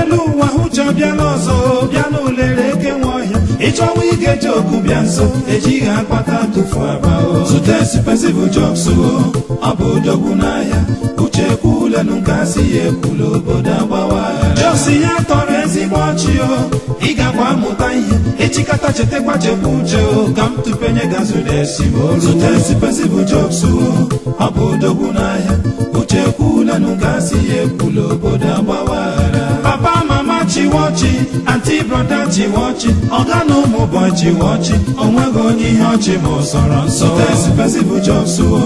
Elu ụwa, uche abịala ọzọ. Bịa n'olere eke nwe ọhịa. Ịchọwa ige joku, bịa nso. Ejighị akpata tụfu aba o. Zute expensive jokes o, ọ bụ odogwu n'ahịa. Uche kwulenu nke asị ya ekwula, obodo agbawa. Jokes ya tọrọ ezigbo ọchị o, ị gakwa amụta ihe. Ịchịkọta chetakwa, chekwa uche o, ka m tụpenye gazụ na-esi ma olu. Zute expensive jokes o, ọ bụ odogwu n'ahịa. Uche kwulenu nke asị ya ekwula, obodo agbawa. Papa, mama, chiwọchị, aunty, brother, chiwọchị, ọga na ụmụ boy, chiwọchị. Onweghị onye ihe ọchị ma ọ sọrọ nsọ. Expensive jokes o,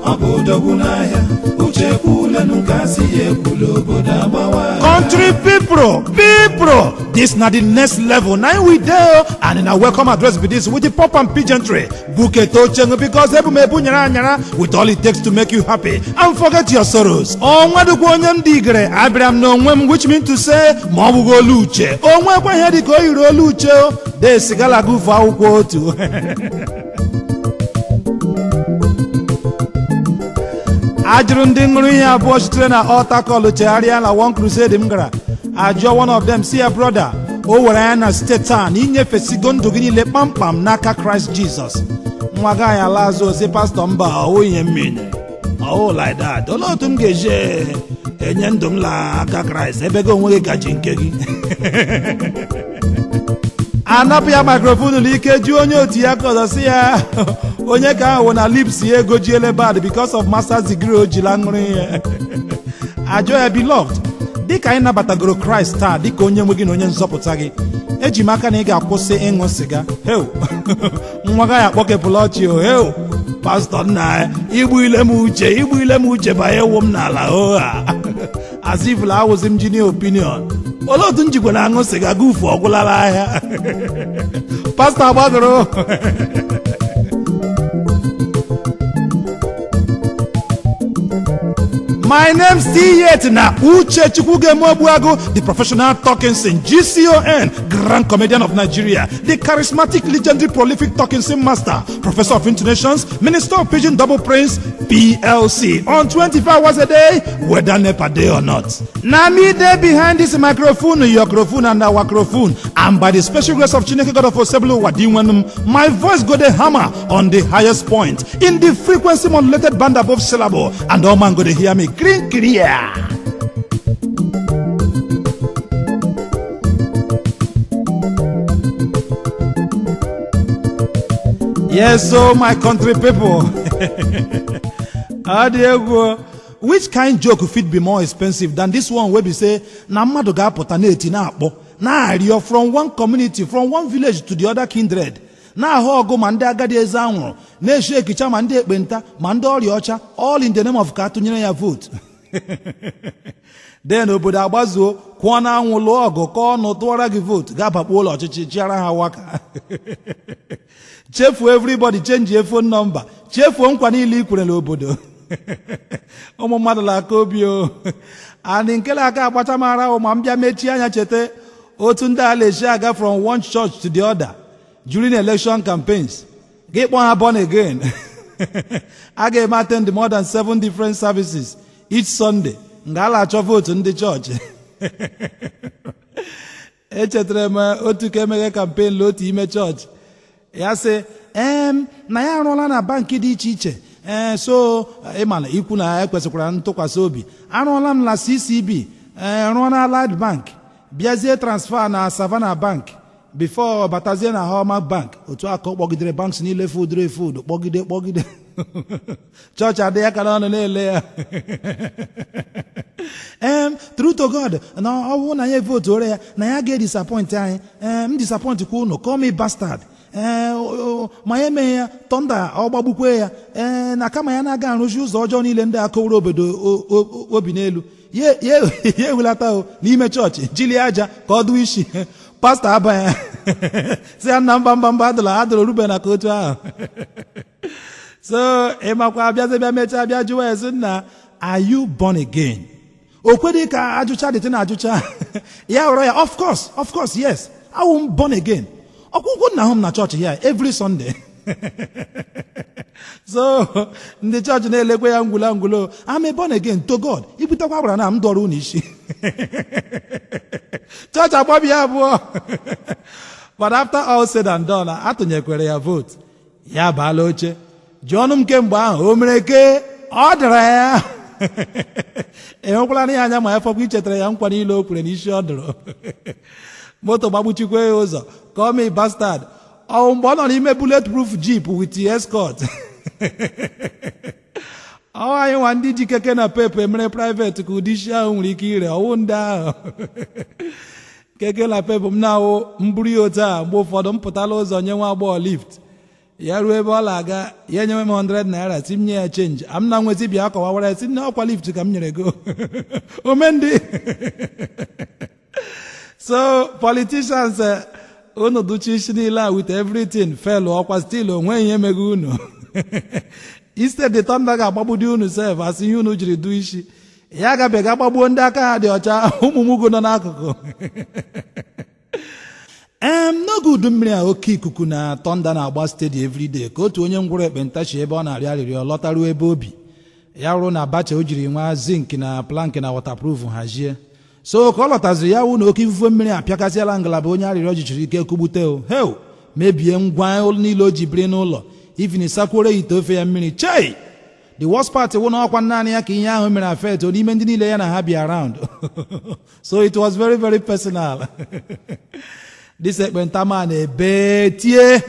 ọ bụ odogwu n'ahịa. Uche kwulenu nke asị ya ekwula, obodo agbawa. Country people, people, this na the next level. Now we there, and in a welcome address be this with the pop and pageantry. Buketo chengu because ebumebu nyara nyara with all it takes to make you happy and forget your sorrows. Onwedukwu onye m digere abịara m n'onwe m, which mean to say, ma ọ bụghị olu uche. Onwekwa ihe dị ka o yiri olu uche o. De sigala gụfu akwụkwọ otu. Ajụrụ ndị ṅụrụ ihe abụọ sitere na altar call chegharịa na one crusade m gara. Ajụọ one of them si ya, "Brother, o were anya na site taa na inyefesigo ndụ gị niile kpamkpam n'aka Kraịst Jizọs?" Nwa gaghị ala azụ osi, "Pastor, mba, ọwụ ihe mmiri ọwụ like that. Olee otu m ga-eji enye ndụ m la aka Kraịst ebe gị onwe gị gaji nke gị?" Anapụ ya microphone n'ike, ji onye otu ya ka ọzọ si ya, onye ka ahụ na lips ya egojiele bad because of master's degree o jila ṅụrụ ihe. Ajọ ya, "Beloved, dịka anyị nabatagoro Kraịst taa dịka onye nwe gị na onye nzọpụta gị, eji m aka na ị ga-akwụsị ịṅụ sịga?" Heu, nwa gaghị akpọkepụla ọchị o. "Heu, pastor, nna, igbu ile m uche, igbu ile m uche banye wụ m n'ala oha azifula awụzi m junior opinion. Olee otu m jikwa na aṅụ sịga gufu ọgwụlara ahịa?" Pastor agbagoro. My name still yet na Uche Chukwugemogbuagu, the professional Talkinson, GCON, Grand Comedian of Nigeria, the charismatic, legendary, prolific Talkinson master, professor of intonations, minister of Pidgin Double Prince, PLC, on 24 hours a day, whether NEPA day or not. Now me there behind this microphone, your microphone and our microphone, and by the special grace of Chineke God of Osebulu Wadinwenum, my voice go the hammer on the highest point, in the frequency modulated band above syllable, and all man go to hear me clean clear. Yes, so my country people. Ọ dị egwu. Which kind joke fit be more expensive than this one wey be say na mmadụ ga-apụta na-eti na-akpọ na-arịọ from one community, from one village to the other kindred, na-ahụ ọgụ ma ndị agadi eze anwụrụ na-eshi ekicha, ma ndị ekpenta, ma ndị ọrịa ọcha, all in the name of ka atụnyere ya vote? Then obodo agbazuo, kwụọ na anwụ, lụọ ọgụ, kọọ ọnụ, tụọra gị vote, ga-abakpu ụlọ ọchịchị, chiara ha waka, chefuo everybody, change phone number, chefuo nkwa niile i kwere n'obodo. Ụmụ mmadụ na-aka obi o. And nke na-aka agbacha m ara ahụ ma m bịa mechie anya cheta otu ndị a na-esi aga from one church to the other during election campaigns. Gị kpọọ ha born again, a ga-eme attend more than seven different services each Sunday nga a na-achọ vote ndị chọọchị. Echetara m otu ka emeghe campaign otu ime chọọchị, ya sị em na ya arụọla na bank dị iche iche. Ee, so ịmana ikwu na ya ekwesịkwara ntụkwasị obi, arụọla m na CCB, ee, rụọ na Allied Bank, bịazie transfer na Savannah Bank before batazie na Hallmark Bank. Otu aka ọ kpọgidere banks niile, fuduru efudu, kpọgide kpọgide chọọchị adị ya ka n'ọnụ na-ele ya. Em, true to God, na ọ bụrụ na ya votuoro ya, na ya ga-edisappoint anyị. Ee, m disappoint kwa unu, call me bastard. Ee, ma ya emeghị ya, thunder ọ gbagbukwe ya. Ee, na kama ya na-aga arụzi ụzọ ọjọọ niile ndị akọwara obodo obi n'elu ya, ya ewelata o n'ime chọọchị, jili aja ka ọ dụ isi. Pastor abanye si ya, "Nna, mba, mba, mba, adụla adụla rube na ka otu ahụ." So ịmakwa abịazi bịa mechaa bịa jụwa ezi, "Nna, are you born again?" O kwedị ka ajụcha dịtị na ajụcha ya ghọrọ ya, "Of course, of course, yes, awụ m born again. Ọkwụkwọ nna hụ m na chọọchị ya every Sunday." So ndị chọọchị na-elekwa ya ngwụla ngwụlo. "I'm a born again to God." Ibutekwa agbara na m dọrọ unu isi. Chọọchị agbabi ya abụọ. But after all said and done, atụnyekwere ya vote, ya baala oche. Jụọ ọnụ m, kemgbe ahụ o mere ke ọ dara ya, enwekwala ya anya ma ya fọkwa ichetara ya nkwa niile o kwere n'isi. Ọ dụrụ moto gbagbuchikwa ya ụzọ. Call me bastard. Ọ mgbe ọ nọ n'ime bullet proof jeep with escort. Ọ anyị nwa ndị ji keke na pepe mere private ka ụdị isi ahụ nwere ike ire. Ọwụ ndị ahụ keke na pepe m na-awụ mburu ya otu a. Mgbe ụfọdụ m pụtala ụzọ nye nwa agbọghọ lift, ya ruo ebe ọ na-aga, ya enyewe m 100 naira, si m nye ya change. Am na nwezi bịa kọwawara ya, si na ọkwa lift ka m nyere go omendị. So politicians, unu duchi isi niile a with everything fail, ọkwa still onwe ihe mego unu. Instead, the thunder ga-agbagbudi unu sef, asị ihe unu jiri du isi ya agabeghị agbagbuo ndị aka ha dị ọcha. Ụmụ mugo nọ n'akụkụ n'oge udu mmiri a, oke ikuku na thunder na-agba steady everyday, ka otu onye ngwụrụ ekpenta chi ebe ọ na-arịọ arịrịọ lọtaruo ebe obi ya rụrụ na abacha. O jiri nwa zinc na plank na waterproof hazie. So ka ọ lọtaziri, ya wụ na oke ifufe mmiri apịakasịala ngalaba onye arịrịọ jichiri ike kugbute o heu, mebie ngwa niile o ji biri n'ụlọ, ifini sakwuoro ite ofe ya mmiri. Chei, the worst part wụ na ọkwa naanị ya ka ihe ahụ mere affect n'ime ndị niile ya na ha bi around. So it was very, very personal. This ekpenta man ebe tie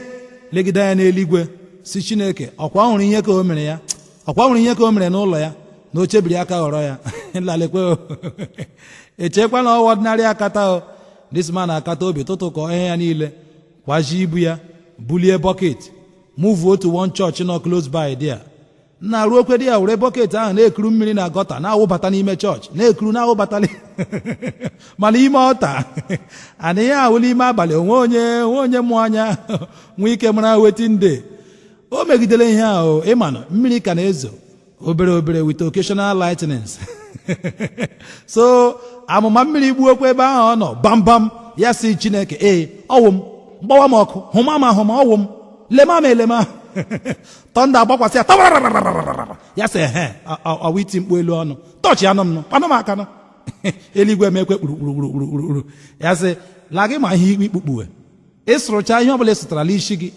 legide ya n'eluigwe, si Chineke, ọkwa hụrụ ihe ka o mere ya, ọkwa hụrụ ihe ka o mere n'ụlọ ya, na o chebiri aka ghọrọ ya. Nlalekwe echekwa na ọwa ordinary akata o. This man akata obi tụtụ ka ihe ya niile, kwaji ibu ya, bulie bucket, move otu one church nọ close by there. Na ruokwe di ya, were bucket ahụ na-ekuru mmiri na gutter, na-awụbata n'ime chọọchị, na-ekuru, na-awụbata mana ime ọta ana ihe ahụ n'ime abalị. Onwe onye mụ anya nwee ike mara wetin dey. O megidere ihe ahụ, ịmanụ mmiri ka na-ezo obere obere with occasional lightnings. So amụma mmiri gbuokwa ebe ahụ ọ nọ bambam. Ya si Chineke, ee, ọwụ m mgbawa m ọkụ, hụma m ahụma, ọwụ m lema m elema. Thunder agbakwasị ya tawarararararara. Ya sị ehe, ọwa iti mkpu elu ọnụ tọọchị anụ m nụ kpanụ m aka nụ. Eluigwe emekwe kpurukpurukpurukpuru. Ya sị la gị ma ihe ikpe ikpukpuwe ịsụrụcha ihe ọbụla ị sụtara n'isi gị,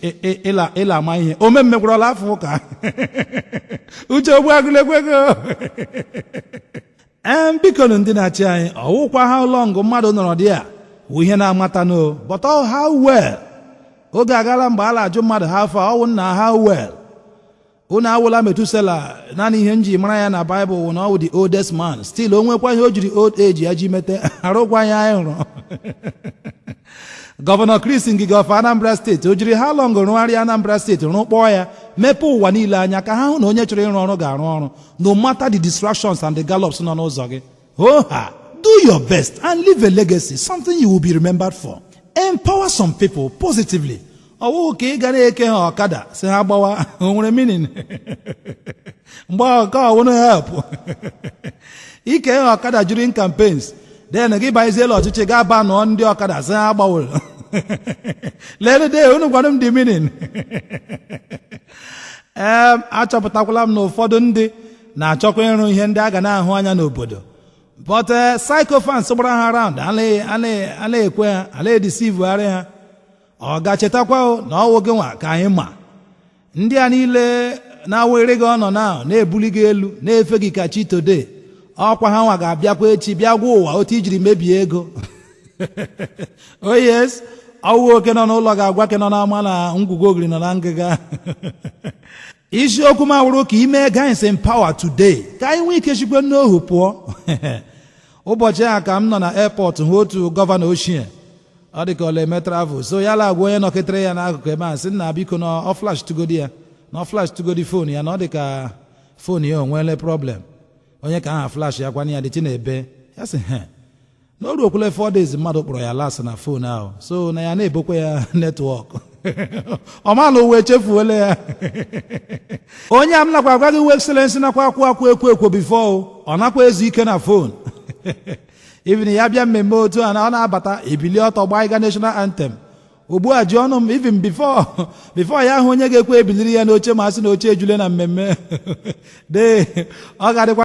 ịla ama ihe ome mmegwurọla afọ ụka uche ogbu agụlekwego. Ee, biko nụ, ndị na-achị anyị, ọwụkwa how long mmadụ nọrọ dị a wụ ihe na-amata no, but all how well. Oge agala mgbe a na-ajụ mmadụ ha afọ ọwụ nna how well. Unu awụla Metusela. Naanị ihe m ji mara ya na Baịbụl wụ na ọ wụ the oldest man. Still o nwekwa ihe o jiri old age ya ji mete arụkwa ihe anyị hụrụ. Governor Chris Ngige of Anambra Steeti, o jiri how long rụgharịa Anambra Steeti, rụkpọọ ya, mepee ụwa niile anya ka ha hụ na onye chọrọ ịrụ ọrụ ga-arụ ọrụ, no matter the distractions and the gallops nọ n'ụzọ gị. Hoha, do your best and leave a legacy, something you will be remembered for. Empower some people positively. Ọwụghị ka ị ga na-eke ha ọkada si ha gbawa, o nwere meaning mgbe ọka ọwụnụ help ike ha ọkada during campaigns, then gị banyeziela ọchịchị, gaa ba nụọ ndị ọkada si ha gbaworo. Lere de unu gwanụ m the meaning. Ee, achọpụtakwala m na ụfọdụ ndị na-achọkwa ịrụ ihe ndị a ga na-ahụ anya n'obodo, but sycophants gbara ha round ala ekwe ha ala edisivugharị ha. Ọ ga-chetakwa na ọwụ gị nwa ka anyị ma ndị a niile na-awere gị ọnọ na na-ebuli gị elu, na-efe gị ka chi today. Ọkwa ha nwa ga-abịakwa echi bịa gwa ụwa otu ijiri mebie ego. Oh yes, ọwụ oke nọ n'ụlọ ga-agwa ke nọ n'ama na ngwugwu ogiri nọ na ngịga. Isiokwu m awụrụ ka ime guys empower today, ka anyị nwee ike chikwe n'ohu pụọ. Ụbọchị a ka m nọ na airport hụ otu governor ochie, ọ dị ka ọ na-eme travel. So ya la agwa onye nọketere ya n'akụkụ ebe a, sị nna, biko, na ọ flash tugodi ya, na ọ flash tugodi phone ya, na ọ dị ka phone ya o nweele problem. Onye ka aha flash ya kwana ya dịtị na ebe ya sị he na o ruokwule 4 days mmadụ kpọrọ ya last na phone ahụ. So na ya na-ebokwa ya network ọmala uwe echefuola ya. Onye a m nakwa agwa gị, excellency, nakwa akwụ akwụ ekwo ekwo before ọ nakwa ezu ike na phone. Even ya bịa mmemme otu a na ọ na-abata, ebili ọtọ gbaa ịga national anthem. Ugbu a ji ọnụ m, even before ya hụ onye ga-ekwe ebiliri ya n'oche, ma asị na oche ejule na mmemme de ọ ga-adịkwa.